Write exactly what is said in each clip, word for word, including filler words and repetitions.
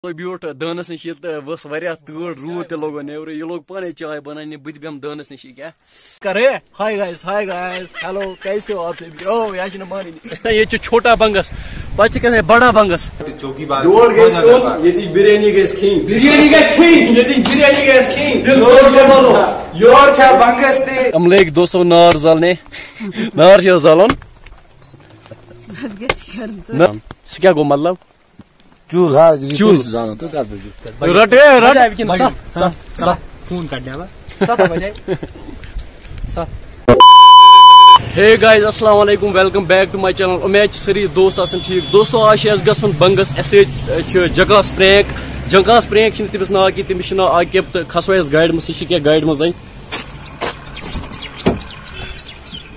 تُہۍ بیوٗٹھ دٲنَس نِش ییٚتہِ، ٲ، ؤژھ واریاہ تۭر، روٗد تہِ لوٚگُن نیٚبرٕ۔ یہِ لوٚگ پانَے چاے بَناونہِ، بہٕ تہِ بیٚہمہٕ دٲنَس نِش یہِ کیٛاہ کَرٕ۔ Hi guys, hi guys, hello, کیسے ہو آپ سبھی؟ او، یہِ حظ چھِنہٕ مانٲنی۔ ییٚتہِ چھُ چھوٹا بنٛگَس، پَتہٕ چھِ کھٮ۪وان بَڑا بنٛگَس۔ چوکی بار یور گژھِ کھیوٚن، ییٚتِچ بِریانی گژھِ کھیٚنۍ۔ بِریانی گژھِ کھیٚنۍ۔ ییٚتِچ بِریانی گژھِ کھیٚنۍ۔ دِل یور چھا بَلو؟ یور چھا بنٛگَس تہِ؟ یِم لٔگۍ دوستو نار زالنہِ۔ نار چھِ زالُن۔ اَتھ گژھِ کَرُن تہٕ۔ نہ، سُہ کیٛاہ گوٚو مطلب؟ چوٗلہٕ، ہا، یہِ چوٗلہٕ۔ تُہۍ چھِو زانان، تُہۍ کَتھ بٔجِو؟ رَٹ، ہے، رَٹ۔ بَجے وٕنکیٚنَس بَجے۔ سَتھ، سَتھ، سَتھ، سَتھ۔ فون کَڑنہِ اَوا؟ سَتھ بَجے۔ سَتھ۔ Hey guys, السلام علیکم، welcome back to my channel۔ اُمید چھِ سٲری دوست آسَن ٹھیٖک۔ دوستو، آز چھِ اَسہِ گژھُن بنٛگَس، اَسہِ سۭتۍ چھُ جکاس پرٛینٛک۔ جکاس پرٛینٛک چھِنہٕ تٔمِس ناو کینٛہہ، تٔمِس چھُ ناو عاقب، تہٕ کھسو أسۍ گاڑِ منٛز، سُہ چھِ کینٛہہ گاڑِ منٛزٕے۔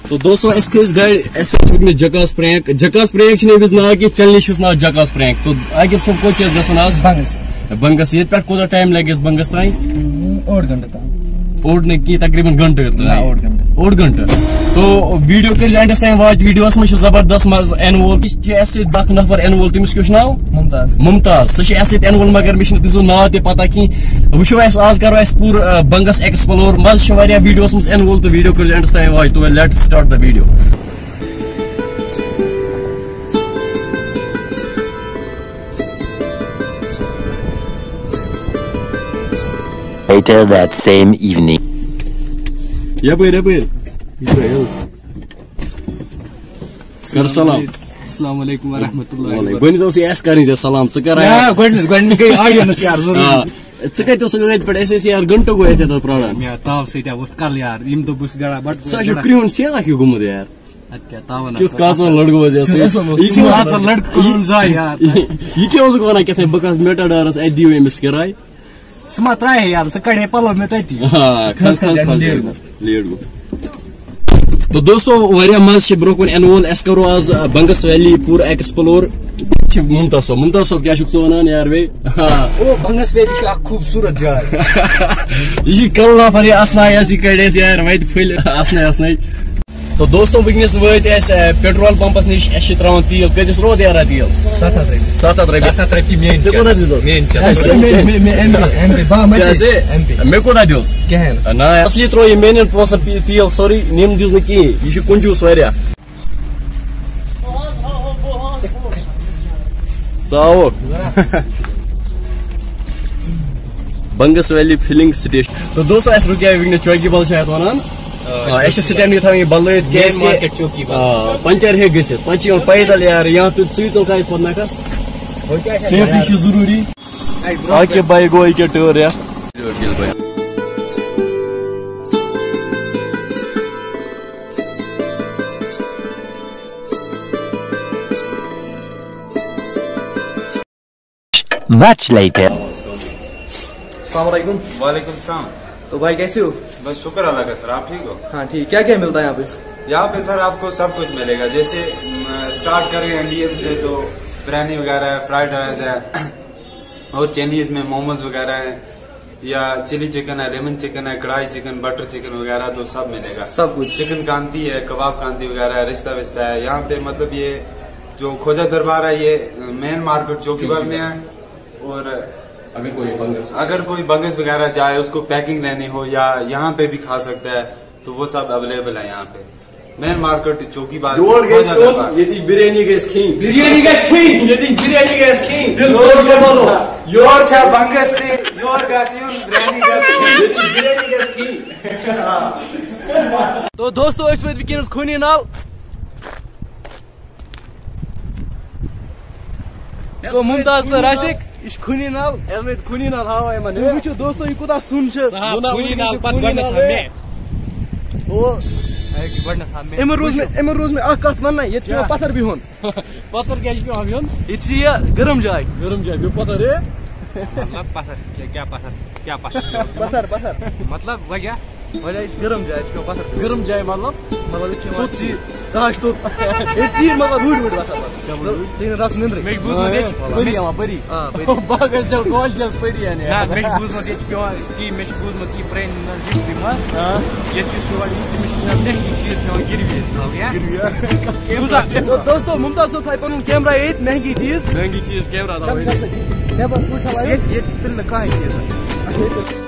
تو دوستو، أسۍ کھٔتۍ گاڑِ، اَسہِ چھُ وٕنکیٚنَس جکاس پرینک۔ جکاس پرینک چھُنہٕ أمِس ناو کینٛہہ، چینلہِ چھُس ناو جکاس پرینک۔ تو عاقب صٲب، کوٚت چھِ أسۍ گژھُن آز؟ بنگس۔ بنگس، ییٚتہِ پٮ۪ٹھ کوٗتاہ ٹایم لگہِ اَسہِ بنگس تام؟ اوٚڑ گھنٹہٕ تام۔ اوٚڑ نہٕ کینٛہہ، تقریباً گھنٹہٕ تام۔ نہ، اوٚڑ گھنٹہٕ۔ اوٚڑ گھنٹہٕ۔ تو ویڈیو کٔرِو اینڈَس تام واچ، ویڈیوَس منٛز چھُ زبردست مزٕ یِنہٕ وول۔ یہِ چھِ اَسہِ سۭتۍ اکھ نفر یِنہٕ وول، تٔمِس کیٛاہ چھُ ناو؟ ممتاز۔ ممتاز، سُہ چھُ اَسہِ سۭتۍ یِنہٕ وول، مگر مےٚ چھُنہٕ تٔمۍ سُنٛد ناو تہِ پتہ کینٛہہ۔ وٕچھو أسۍ آز کرو أسۍ پوٗرٕ، آ، بنگس ایکسپلور۔ مزٕ چھُ واریاہ ویڈیوَس منٛز یِنہٕ وول، تہٕ ویڈیو کٔرِو اینڈَس تام واچ۔ تو let's start the video۔ Later that same evening۔ یپٲرۍ، یپٲرۍ۔ یہِ چھُ ہیوٚر۔ کر سلام۔ السلام علیکم ورحمۃ اللہ وعلیکم۔ وبرکاتہ۔ گۄڈٕنیتھ اوس یہِ اَسہِ کَرٕنۍ ژےٚ سلام، ژٕ کر نہ، اَسہِ؟ گۄڈٕنیتھ، گۄڈٕنیتھ گٔے audience یار ضروٗری۔ آ، ژٕ کَتہِ اوسُکھ أتھۍ پٮ۪ٹھ؟ أسۍ ٲسۍ یار گھنٹہٕ گوٚو اَسہِ یَتھ پرٛاران۔ مےٚ تاو سۭتۍ آو وۄتھ کَلہٕ یار، یِم دوٚپ بہٕ چھُس گڑا بَٹہٕ ژٕ ہا چھُکھ گڑا۔ کرٛہُن سیرا ہیوٗ گوٚمُت یار۔ اَدٕ کیٛاہ تاوَن کیُتھ ہا۔ کاژَن لٔڑکہٕ اوس یار سُہ۔ اَصٕل اوس۔ یہِ کیٛاہ اوس، اَصٕل لٔڑکہٕ کوٚرُن ضایع یار۔ یہِ کیٛاہ اوسُکھ وَنان کیٛاہ تام، بہٕ کَس میٹاڈارَس، اَتہِ دِیِو أمِس کِراے۔ سُہ ما ترٛایہِ ہے یارٕ، سُہ کَڑِ ہے پَلو مےٚ تَتی۔ آ، کھَس، کھَس، کھَس، کھَس، لیٹ گوٚو۔ لیٹ گوٚو۔ تو دوستو، واریاہ مَزٕ چھِ برٛونٛہہ کُن یِنہٕ وول۔ اَسہِ کَرو آز، آ، بنٛگَس ویلی پوٗرٕ ایکسپلور۔ چھِ ممتاز صٲب۔ ممتاز صٲب، کیٛاہ چھُکھ ژٕ وَنان یار بیٚیہِ؟ آ۔ او، بنٛگَس ویلی چھِ اَکھ خوٗبصوٗرت جاے۔ یہِ چھِ کَلہٕ نفر، یہِ اَسنایہِ اَسہِ، یہِ کَڑِ اَسہِ یار وَتہِ پھٔلۍ اَسنَے اَسنَے۔ تو دوستو، وٕنکیٚنَس وٲتۍ أسۍ، آ، پیٹرول پمپس نِش۔ اَسہِ چھِ ترٛاوان تیٖل۔ کٔژَس روو یارا تیٖل؟ ستھ ہتھ رۄپیہِ۔ ستھ ہتھ رۄپیہِ۔ ستھ ہتھ رۄپیہِ میٛٲنۍ ژےٚ چَنٛدٕ۔ کوٗتاہ دیُتُتھ؟ میٛٲنۍ چَنٛدٕ۔ مےٚ، مےٚ، مےٚ، اَمہِ پے، اَمہِ پے، بہٕ ہا مےٚ ژےٚ، چھِ ژےٚ اَمہِ پے۔ مےٚ کوٗتاہ دیُت؟ کِہیٖنۍ۔ نہ، اصلی ترٛوو یہِ میٛانٮ۪ن پونٛسَن پی-، تیٖل سورُے، یِم دیُت نہٕ کِہیٖنۍ۔ یہِ چھُ کنجوٗس واریاہ۔ ژٕ آوُکھ؟ Bangus valley filling station. تو دوستو، اَسہِ رُکے وٕنکیٚنَس چوکی بل چھِ اَتھ وَنان۔ آ، اَسہِ چھِ سٹینڈ یہِ تھاوٕنۍ یہِ بلٲیِتھ، مین کیٛازِ کہِ، مارکیٹ چوکی بل۔ آ، پنچر ہیٚکہِ گٔژھِتھ۔ پتہٕ چھِ یِوان پیدل یار، یا تُہۍ، تُہۍ تُل کھایہِ پتہٕ نَکھَس۔ سیفٹی چھِ ضروٗری۔ عاقب بھائی گوٚو یہِ کیٛاہ ٹٲر یا؟ Much later۔ السلام علیکم۔ وعلیکم السلام۔ تو بھائی، کیسے ہو؟ بس شکر اللہ کا سر، آپ ٹھیک ہو؟ ہاں ٹھیک۔ کیا کیا ملتا ہے یہاں پہ؟ یہاں پہ سر آپ کو سب کچھ ملے گا، جیسے، م، اسٹارٹ کریں انڈین سے تو بریانی وغیرہ ہے، فرائیڈ رائس ہے اور چائنیز میں موموز وغیرہ ہیں، یا چلی چکن ہے، لیمن چکن ہے، کڑھائی چکن، بٹر چکن وغیرہ تو سب ملے گا۔ سب کچھ۔ چکن کانتی ہے، کباب کانتی وغیرہ ہے، رشتہ وشتہ ہے۔ یہاں پہ مطلب یہ جو خواجہ دربار ہے، یہ مین مارکیٹ چوکی بل میں ہے۔ اور اگر کوئی بنگس، اگر کوئی بنگس وغیرہ جائے، اس کو پیکنگ لینی ہو یا یہاں پہ بھی کھا سکتا ہے، تو وہ سب اویلیبل ہے یہاں پہ۔ مین مارکیٹ چوکی بار، یور گژھِ خواجہ کھیوٚن، دربار۔ ییٚتِچ بِریانی گژھِ کھیٚنۍ۔ بِریانی گژھِ کھیٚنۍ۔ ییٚتِچ بِریانی گژھِ کھیٚنۍ۔ دِل یور چھا بَلو؟ یور چھا بنگس تہِ؟ یور گژھِ یُن، بِریانی گژھِ کھیٚنۍ۔ ییٚتِچ بِریانی گژھِ کھیٚنۍ۔ تو دوستو، أسۍ وٲتۍ وٕنکیٚنَس خوٗنی نال۔ تو ممتاز تہٕ راشق، یہِ چھُ خوٗنی نال۔ یہِ چھُ خوٗنی نال ہاوان یِمَن۔ تُہۍ وٕچھِو دوستو، یہِ کوٗتاہ سُن چھُ۔ صاحب، خوٗنی نال پَتہٕ گۄڈٕنٮ۪تھ ہا مےٚ۔ او۔ اَمہِ روٗز مےٚ، أمۍ روٗز مےٚ اَکھ کَتھ وَننَے، ییٚتہِ چھُ پٮ۪وان پَتھر بِہُن۔ پَتھر کیٛازِ چھُ پٮ۪وان بِہُن؟ ییٚتہِ چھِ یہِ گرم جاے۔ گرم جاے، بیٚہہ پَتھر، ہے؟ مطلب پَتھر، کیٛاہ، کیٛاہ پَتھر؟ کیٛاہ پَتھر؟ پَتھر، پَتھر۔ مطلب وجہ؟ وجہ، یہِ چھِ گرم جاے، یہِ چھِ پٮ۪وان پَتھر بِہُن۔ گرم جاے مطلب؟ مطلب، ییٚتہِ چھِ یِوان توٚت چیٖز۔ تاش توٚت۔ ییٚتہِ چیٖز مطلب وٕڑ وٕڑ وَسان پَتہٕ۔ کیٛاہ وٕڑ وٕڑ؟ ژٕ، ژٕ یِن رَس نِندرٕ۔ مےٚ چھِ بوٗزمُت ییٚتہِ چھِ، بٔری یِوان، بٔری۔ آ، بٔری۔ باغس جل، گوش جل پٔری یعنی۔ نہ، مےٚ چھِ بوٗزمُت ییٚتہِ چھِ پٮ۪وان، تی مےٚ چھِ بوٗزمُت یہِ پرٛانہِ ہِسٹری منٛز۔ آ۔ ییٚتہِ یُس یور یی، تٔمِس چھِ پٮ۪وان مہنگی چیٖز پٮ۪وان گِروی تھاوٕنۍ، ہا؟ گِروی، ہا؟ کیمرہ۔ تو دوستو، ممتاز صٲب تھایہِ پَنُن کیمرہ ییٚتہِ، مہنگی چیٖز۔ مہنگی چیٖز کیمرہ تھاوٕنۍ۔ مےٚ بوٗز، وٕچھ حظ، ییٚتہِ، ییٚتہِ تُلہِ نہٕ کٕہٕنۍ چیٖز۔ اچھا، ییٚتہِ تُلہِ۔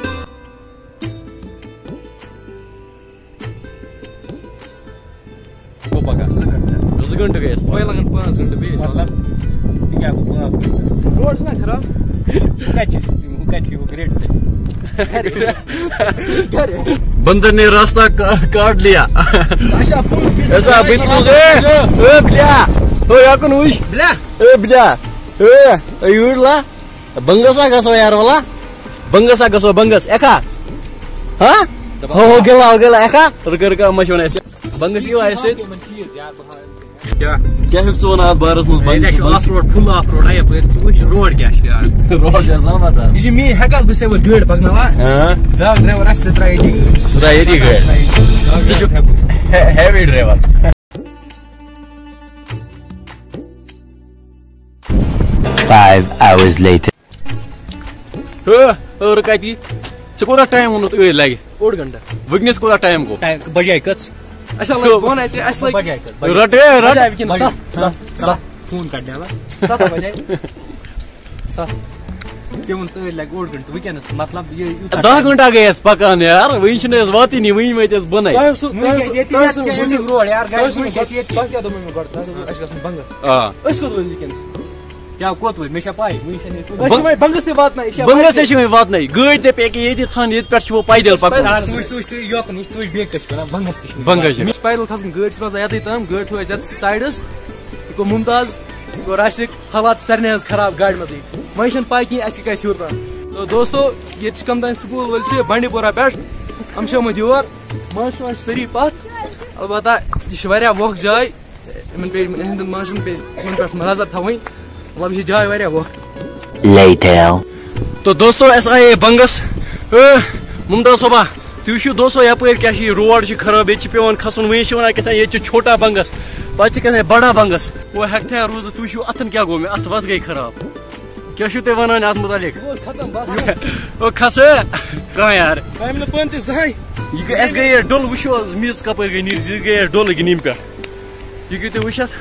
گوٚو پَگاہ۔ زٕ گھنٹہٕ۔ زٕ گھنٹہٕ گٔیَس پَگاہ۔ وۄنۍ لَگَن پانٛژھ گھنٹہٕ بیٚیِس، مطلب، تہِ کیٛاہ گوٚو پانٛژھ گھنٹہٕ؟ روڈ چھُنہ خراب؟ ہُہ کَتہِ چھِ، ہُہ کَتہِ چھِ، ہُہ گرٛیٹ تہِ۔ بندر نے راستہ کا-، کاٹ لیا۔ اچھا، پوٚز۔ ایسا بِلکُل، اے، اے، بلیا۔ او، یَکُن وٕچھ۔ بلیا۔ اے، بلیا۔ اے، اے، یوٗرۍ لا۔ بنگس ہا گژھو یار، ولا۔ بنگس ہا گژھو، بنگس۔ ایکھا؟ ہاں؟ ہو، ہو، گِلا، ہو، گِلا، ایکھا؟ رُکا، رُکا، یِمَن چھِ وَنان اَسہِ۔ بنگس یِیِو اَسہِ سۭتۍ۔ کیٛاہ؟ کیٛاہ چھُکھ ژٕ وَنان اَتھ بارَس منٛز؟ ہے، یہِ چھُ Bangus? Off road, full off road, ہے، یَپٲرۍ ژٕ وٕچھ روڈ کیٛاہ چھُ یار۔ روڈ چھا زبردست؟ یہِ چھِ میٛٲنۍ ہٮ۪کَتھ، بہٕ چھُسَے وۄنۍ گٲڑۍ پَکناوان۔ ہاں۔ بیٛاکھ ڈرٛایوَر آسہِ، سُہ ترٛایہِ ییٚتی۔ سُہ ترٛایہِ ییٚتی گٲڑۍ۔ بیٛاکھ ژٕ چھُکھ ڈرٛایوَر ہٮ۪کو۔ ہے-، heavy driver. Five hours later. ہو، ہو، رُکا تی۔ ژےٚ کوٗتاہ ٹایم ووٚنُتھ أدۍ لگہِ؟ اوٚڑ گھنٹہٕ۔ وٕنکیٚنس کوٗتاہ ٹایم گوٚو؟ ٹایم بجاے کٔژ؟ اچھا، لگہِ بۄن اَژِ، اَسہِ لگہِ۔ بجاے کٔژ؟ رٹ، ہے، رٹ۔ بجاے وٕنکیٚنس ستھ، ستھ، ستھ۔ فون کَڑنہِ اَلہٕ۔ ستھ بجے۔ ستھ۔ ژےٚ ووٚنُتھ أدۍ لگہِ اوٚڑ گھنٹہٕ، وٕنکیٚنس مطلب یہِ یوٗتاہ دَہ ٹایم۔ گھنٹہٕ گٔے اَسہِ پکان یار، وٕنہِ چھِنہٕ أسۍ واتٲنی، وٕنہِ وٲتۍ أسۍ بۄنٕے۔ تۄہہِ اوسوٕ، وٕنہِ تۄہہِ چھِ اوسوٕ، ییٚتہِ، تۄہہِ ییٚتہِ اوسوٕ چھِ بُزرگ روڈ یار، گاڑِ تۄہہِ وٕنہِ چھِ اَسہِ ییٚتہِ۔ تۄہہِ کیٛاہ دوٚپمو مےٚ گۄڈٕ؟ تۄہہِ دوٚپمو اَسہِ گژھُن بنگس۔ آ۔ أسۍ کوٚت وٲتۍ وٕنکیٚنس؟ کیٛاہ کوٚت وٲتۍ؟ مےٚ چھا پَے؟ وٕنہِ چھَنہٕ ییٚتہِ أسۍ چھِ وۄنۍ بنگس تہِ واتنَے، یہِ چھا بنگس واتنَے؟ تہِ چھِ وۄنۍ واتنَے۔ گٲڑۍ تہِ پیٚکہِ ییٚتہِ تھاونہٕ، ییٚتہِ پٮ۪ٹھ چھِ وۄنۍ پیدل پَکُن۔ آ، ژٕ وٕچھ، ژٕ وٕچھ، ژٕ یوکُن وٕچھ، ژٕ وٕچھ، بیٚیہِ کَتہِ چھِ وَنان بنگس تہِ چھِ وۄنۍ بنگس چھِ۔ مےٚ چھِ پیدل کھسُن، گٲڑۍ چھِ روزان یَتٕے تام، گٲڑۍ تھٲو اَسہِ یَتھ سایڈَس۔ یہِ گوٚو مُمتاز، یہِ گوٚو راشِق، حالات سارنٕے ہٕنٛز خراب گاڑِ منٛزٕے۔ وۄنۍ چھَنہٕ پَے کینٛہہ اَسہِ کیٛاہ گژھِ ہیوٚر تام۔ تو دوستو، ییٚتہِ چھِ کَم تام سکوٗل وٲلۍ چھِ بانڈی پورہ پٮ۪ٹھ، یِم چھِ آمٕتۍ یور۔ منٛزٕ چھِ وۄنۍ سٲری پَتھ، البتہ یہِ چھِ واریاہ ووکھٕ جاے۔ یِمن پیٚیہِ، یِہنٛدٮ۪ن ماجن پیٚیہِ یِمن پٮ۪ٹھ نظر تھاوٕنۍ۔ مطلب، یہِ چھِ جاے واریاہ وقت۔ Later. تو دوستو، أسۍ آیے بنگس۔ اے، ممتاز صٲبا، تُہۍ وٕچھِو دوستو، یپٲرۍ کیٛاہ چھِ، یہِ روڈ چھِ خراب، ییٚتہِ چھِ پٮ۪وان کھسُن۔ وۄنۍ چھِ وَنان کیٛاہ تام، ییٚتہِ چھِ چھوٹا بنگس، پتہٕ چھِ کیٛاہ تام بڑا بنگس۔ وۄنۍ ہٮ۪کہٕ تھیا روٗزِتھ، تُہۍ وٕچھِو اَتھن کیٛاہ گوٚو مےٚ، اَتھ وَتھ گٔے خراب۔ کیٛاہ چھِو تُہۍ وَنان اَتھ مُتعلِق؟ بہٕ اوس ختم، بس۔ او کھس، کانٛہہ یار۔ تۄہہِ نہٕ پانہٕ تہِ زٕہٕنۍ۔ یہِ گٔے، اَسہِ گٔیے ڈُل، وٕچھِو حظ، میٖژ کَپٲرۍ گٔے نیٖرِتھ، یہِ گٔیے ڈُل گٔے ییٚمہِ پٮ۪ٹھ۔ یہِ گٔے تُہۍ وٕچھِتھ،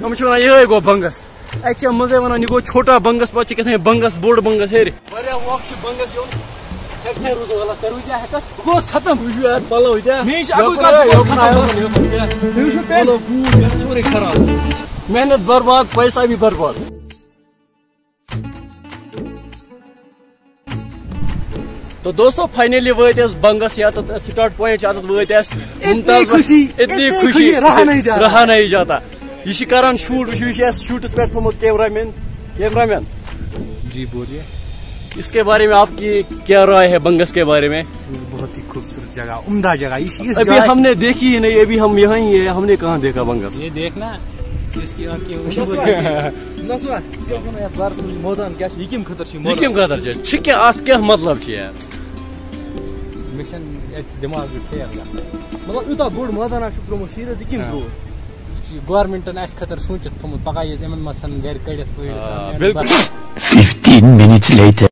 یِم چھِ وَنان یِہوٚے گوٚو بنٛگَس۔ اَتہِ چھِ مٔنٛزَے وَنان یہِ گوٚو چھوٹا بنٛگَس، پَتہٕ چھِ کیٛاہ تام بنٛگَس، بوٚڑ بنٛگَس ہیٚرِ۔ واریاہ وَق چھِ بنٛگَس یُن۔ ہیٚکہِ تۄہہِ روٗزُو غلط، ژےٚ روٗزیا ہٮ۪کَتھ؟ بہٕ گوٚوُس ختم۔ بوٗزِو یار، پَلو یہِ کیٛاہ؟ مےٚ چھِ اَکُے یَپٲرۍ کَتھ، آے، بہٕ گوٚوُس یَپٲرۍ ختم، آے، بَس۔ یَپٲرۍ آے۔ مےٚ وٕچھِو پٮ۪ٹھ۔ پَلو بوٗٹ، یَتھ سورُے خراب۔ محنت برباد، پیسہ بھی برباد۔ تو دوستو، فائنلی وٲتۍ أسۍ بنگس یتھ سٹارٹ پوائنٹ چھُ، اتھ وٲتۍ أسۍ۔ اتنی ممتاز، خوشی، اتنی اتنی خوشی، خوشی، رہا نہیں جاتا۔ رہا نہیں جاتا۔ یہِ چھُ کران شوٗٹ، وٕچھِو، یہِ چھُ اَسہِ شوٗٹس پٮ۪ٹھ تھوٚمُت کیمرہ مین۔ Camera man. جی بولیے۔ اس کے بارے میں آپ کی کیا رائے ہے، بنگس کے بارے میں؟ بہت ہی خوبصورت جگہ، عمدہ جگہ۔ یہ، یہ ابھی جگہ ہم نے دیکھی ہی نہیں، ابھی ہم یہاں ہی ہے، ہم نے کہاں دیکھا بنگس؟ یہ دیکھنا، جس کی آنکھیں ہوئی۔ نسوا، نسوا، ژٕ کیٛاہ وَنان یَتھ بارَس منٛز، یہِ مٲدان کیٛاہ چھُ؟ یہِ کَمہِ خٲطرٕ چھُ یہِ یہِ مٲدان؟ کَمہِ خٲطرٕ چھُ؟ چھِ کیٛاہ، اَتھ کیٛاہ مطلب چھُ یار؟ مےٚ چھَنہٕ، ییٚتہِ چھِ دٮ۪ماغ یہِ فیل گژھان۔ مطلب، یوٗتاہ بوٚڑ مٲدان آسہِ ترٛوومُت شیٖرِتھ، یہِ کَمہِ ہاں۔ ترٛوو؟ یہِ چھُ گورمٮ۪نٛٹَن اَسہِ خٲطرٕ سوٗنٛچِتھ تھوٚمُت، پَگاہ ییٚلہِ یِمَن منٛز ژھَنَن گَرِ کٔڑِتھ، پٲڑِتھ، آ، یِمَن بِلکُل۔ بَرابَر۔ Fifteen minutes later.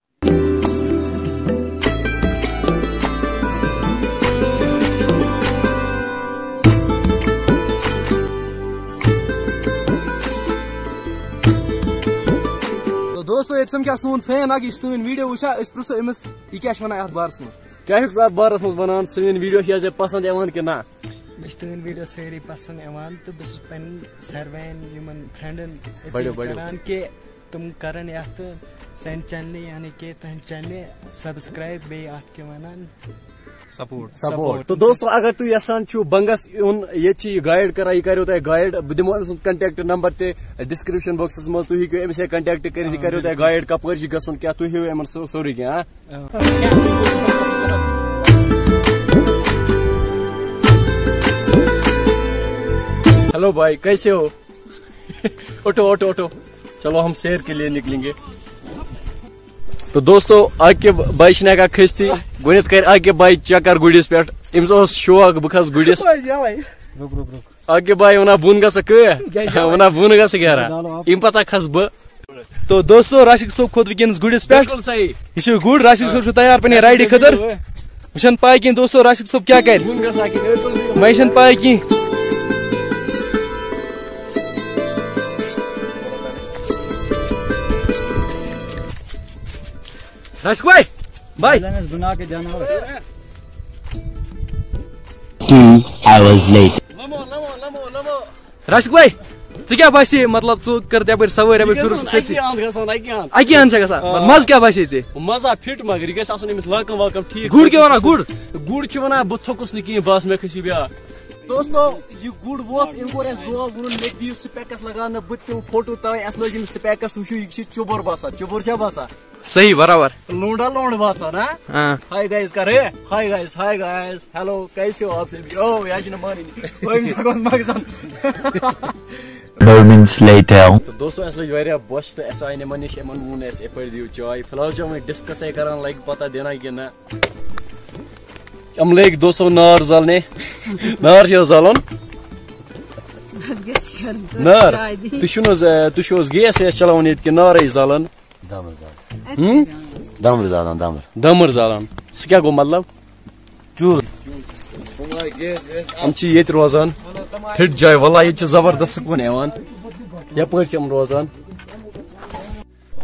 تو دوستو، ییٚتہِ سَمکھیٛاو سون فین اَکھ، یہِ چھِ سٲنۍ ویٖڈیو وٕچھان، أسۍ پرٛژھو أمِس، یہِ کیٛاہ چھِ وَنان اَتھ بارَس منٛز؟ کیٛاہ چھُکھ ژٕ اَتھ بارَس منٛز وَنان؟ سٲنۍ ویٖڈیو چھِ ژےٚ پَسنٛد یِوان کِنہٕ نہ؟ مےٚ چھِ تُہٕنٛدۍ ویٖڈیو سٲری پَسنٛد یِوان تہٕ بہٕ چھُس پنٛنٮ۪ن ساروٮ۪ن یِمَن فرٛٮ۪نٛڈَن بٔڑِو، أپیٖل بٔڑِو۔ کَران کہِ تِم کَرَن یَتھ تہٕ سانہِ چینلہِ، یعنی کہِ تُہٕنٛدِ چینلہِ سبسکرایب، بیٚیہِ اَتھ کیٛاہ وَنان؟ سپورٹ۔ سپورٹ۔ سپورٹ۔ تو دوستو، اگر تُہۍ یژھان چھِو بنگس یُن، ییٚتہِ چھِ یہِ گائیڈ کران، یہِ کریو تۄہہِ گائیڈ۔ بہٕ دِمو أمۍ سُنٛد کانٹیکٹ نمبر تہِ ڈسکرپشن باکسس منٛز، تُہۍ ہیٚکِو أمِس سۭتۍ کانٹیکٹ کٔرِتھ، یہِ آ، کریو تۄہہِ بِلکُل۔ گائیڈ کپٲرۍ چھِ گژھُن، کیٛاہ، تُہۍ ہیٚیِو یِمن سُہ-، سورُے کینٛہہ، ہاں؟ آ۔ ہیلو بھائی، کیسے ہو؟ اٹھو، اٹھو، اٹھو۔ چلو، ہم سیر کے لیے نکلیں گے۔ تو دوستو، عاقب بھائی چھِنہٕ ہٮ۪کان کھٔستی۔ گۄڈٕنٮ۪تھ کرِ عاقب بھائی چکر گُرِس پٮ۪ٹھ۔ أمِس اوس شوق، بہٕ کھسہٕ گُرِس۔ رُک، رُک، رُک۔ عاقب بھائی وَنان، بۄن گژھٕ کٲ؟ گیرا۔ وَنان، بۄن گژھٕ گیرا۔ اَمہِ پتہٕ کھسہٕ بہٕ۔ تو دوستو، راشق صٲب کھوٚت وٕنکیٚنَس گُرِس پٮ۪ٹھ۔ بِلکُل صحیح۔ یہِ چھُ گُر، راشق صٲب چھُ تیار پننہِ رایڈِ خٲطرٕ۔ وٕچھان پاے کِنہٕ دوستو، راشق صٲب کیٛاہ کرِ؟ بۄن گژھٕ ہا کِنہٕ أتھۍ منٛز؟ مےٚ چھَنہٕ پاے کینٛہہ۔ راشق بھائی، بھائی۔ زن ٲسۍ گُناہ کہِ جانور۔ Two hours later. راشق بھائی، ژٕ کیٛاہ باسے؟ مطلب، ژٕ کٔر تہِ یپٲرۍ سوٲرۍ، یپٲرۍ یہِ پھیوٗرُکھ گژھِ آسُن سٲرسٕے۔ اَکی اَنٛد، اَکہِ اَنٛد گژھِ آسُن۔ آ۔ مَزٕ کیٛاہ باسے ژےٚ؟ مَزٕ ہا فِٹ، مگر یہِ گژھِ آسُن أمِس لَکَم وَکَم ٹھیٖک۔ گُر کیٛاہ وَنان، گُر؟ گُر چھُ وَنان، بہٕ تھوٚکُس نہٕ کِہیٖنۍ، بَس مےٚ کھٔسِو بیٛاکھ۔ دوستو، یہِ گُر ووت، أمۍ کوٚر اَسہِ زوو، ووٚنُن، مےٚ دِیِو specs لگاونہٕ، بہٕ تہِ تُلہٕ فوٹو تَوَے، اَسہِ لٲج أمِس specs، وٕچھِو، یہِ چھِ چُبُر باسان، چُبُر چھا باسان؟ صحیح، برابر۔ لونڈا لونڈ باسان، ہا؟ ہاں۔ Hi guys کر، ہے، hi guys، hi guys، hello، کیسے ہو آپ سبھی؟ او، یہِ چھُنہٕ مانٲنی۔ او، أمِس ہا گوٚژھ مغزن۔ Moments later. تہٕ دوستو، اَسہِ لٔج واریاہ بۄچھِ تہٕ اَسہِ آیہِ نہٕ یِمَن نِش، یِمَن ووٚن اَسہِ یِپٲرۍ دِیِو چاے۔ فی الحال چھِ یِمَے discuss کَران، لَگہِ پَتہ دِنا کِنہٕ نہ۔ یِم لٔگۍ دوستو نار زالنہِ۔ نار چھِ حظ زالان؟ نار؟ تُہۍ چھِو نہٕ حظ، تُہۍ چھِو حظ gas ویس چلاوان ییٚتہِ کِنہٕ نارٕے زالان؟ دمر زالان۔ ہم؟ دمر زالان، دمر۔ دمر زالان۔ سُہ کیٛاہ گوٚو مطلب؟ چوٗلہٕ۔ یِم چھِ ییٚتہِ روزان۔ فِٹ جاے، واللہ ییٚتہِ چھِ زبردست سکوٗن یِوان۔ یَپٲرۍ چھِ یِم روزان۔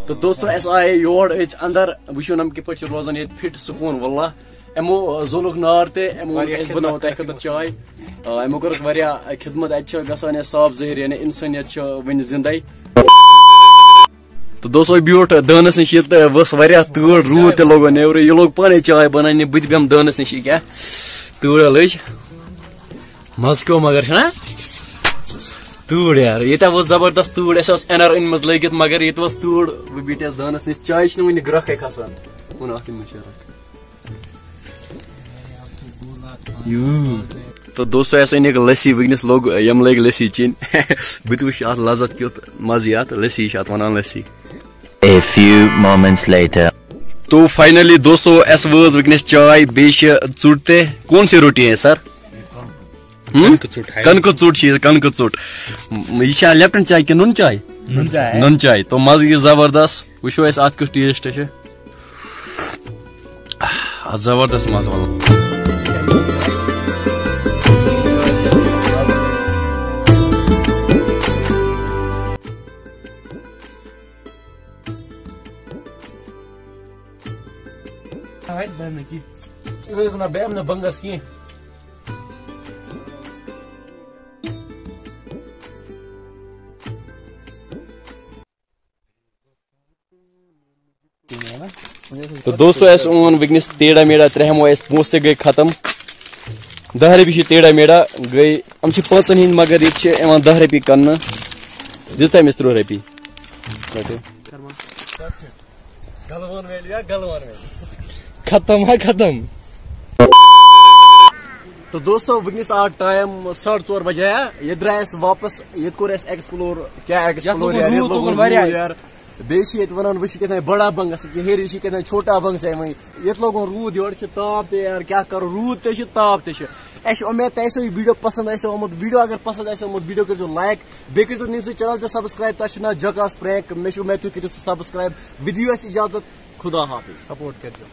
تہٕ دوستو، اَسہِ آیے یور أسۍ اندر، وٕچھِو نہٕ یِم کِتھ پٲٹھۍ چھِ روزان ییٚتہِ فِٹ سکوٗن۔ واللہ یِمو زولُکھ نار تہِ، یِمو ووٚن، واریاہ أسۍ بناوو خدمت تۄہہِ خٲطرٕ کٔرمٕژ۔ چاے۔ آ، یِمو کٔرٕکھ واریاہ خدمت، اَتہِ چھِ گژھان اَسہِ صاف ظٲہِر، یعنی اِنسٲنیت چھِ وٕنہِ زِندَے۔ تہٕ دوستو، بیوٗٹھ دٲنَس نِش ییٚتہِ، ؤژھ واریاہ تۭر، روٗد تہِ لوگُن نیٚبرٕ، یہِ لوگ پانَے چاے بَناونہِ، بہٕ تہِ بیٚہمہٕ دٲنَس نِش، یہِ کیٛاہ تۭر لٔج۔ مَزٕ کیٛو مگر چھُنہ؟ تۭر یار، ییٚتہِ ؤژھ زبردست تۭر، اَسہِ ٲس اِنَر أنۍ مٕژ لٲگِتھ، مگر ییٚتہِ ؤژھ تۭر، بہٕ بیٖٹھِس دٲنَس نِش، چایہِ چھِنہٕ وٕنہِ گرٛکھٕے کھَسان۔ ووٚن اَکھ تہِ مٔشرا۔ یوٗ۔ تہٕ دوستو، اَسہِ أنِکھ لٔسی، وٕنکیٚنَس لوٚگ، یِم لٔگۍ لٔسی چیٚنۍ۔ بہٕ تہِ وٕچھِ اَتھ لَذت کیُتھ مَزٕ یی اَتھ لٔسی، چھِ اَتھ وَنان lassi. A few moments later. To finally دوستو، اَسہِ وٲژ وٕنکیٚنَس چاے، بیٚیہِ چھِ ژوٚٹ تہِ۔ کون سی روٹی ہے سر؟ ہم؟ کَنکہٕ ژوٚٹ ہے۔ کَنکہٕ ژوٚٹ چھِ یہِ، کَنکہٕ ژوٚٹ۔ م-، یہِ چھا لیپٹن چاے کِنہٕ نُن چاے؟ نُن چاے۔ نُن چاے۔ تو مَزٕ یہِ زبردست۔ وٕچھو أسۍ اَتھ کیُتھ taste چھُ۔ آ، زبردست مَزٕ وَلہٕ۔ اَتہِ بَنہِ نہٕ کینٛہہ۔ أسۍ ٲسۍ وَنان، بہٕ یِمہٕ نہٕ بَنٛگَس کینٛہہ۔ تہٕ دوستو، اَسہِ اوٚن وٕنکیٚنَس ٹیڑا میڑا، ترٛےٚ ہٮ۪مو اَسہِ، پونٛسہٕ تہِ گٔے ختم۔ دَہ رۄپیہِ چھِ ٹیڑا میڑا گٔے، یِم چھِ پانٛژَن ہِنٛدۍ، مگر ییٚتہِ چھِ یِوان دَہ رۄپیہِ کٕننہٕ۔ دِژ تۄہہِ أمِس تٕرٛہ رۄپیہِ؟ رٔٹِو۔ گلوان ویلی یا گلوان ویلی؟ ختم ہا ختم۔ تو دوستو، وٕنکیٚس آو ٹایم ساڑٕ ژور بجے، ہا؟ ییٚتہِ درٛاے اَسہِ واپس، ییٚتہِ کوٚر اَسہِ explore، کیٛاہ یَتھ explore لوگُن یار، ییٚتہِ روٗد، لوگُن لوگُن واریاہ۔ روٗد یار۔ بیٚیہِ چھِ ییٚتہِ وَنان، وۄنۍ چھِ کیٛاہ تام بڑا بنگس، یہِ چھِ ہیٚرِ، یہِ چھِ کیٛاہ تام چھوٹا بنگس یِوان۔ ییٚتہِ لوگُن روٗد، یورٕ چھِ تاپھ تہِ یار، کیٛاہ کَرو، روٗد تہِ چھِ، تاپھ تہِ چھِ۔ اَسہِ چھِ اُمید تۄہہِ آسیو یہِ video پسنٛد آسیو آمُت۔ Video اگر پسنٛد آسیو آمُت، video کٔرۍزیو like، بیٚیہِ کٔرۍزیو نِمژٕ channel تہِ subscribe۔ تۄہہِ چھُ ناو جکاس پرینک، مےٚ چھِ اُمید تُہۍ کٔرِو سُہ subscribe۔ Video آسہِ اجازت، خدا حافظ۔ Support کٔرۍزیو۔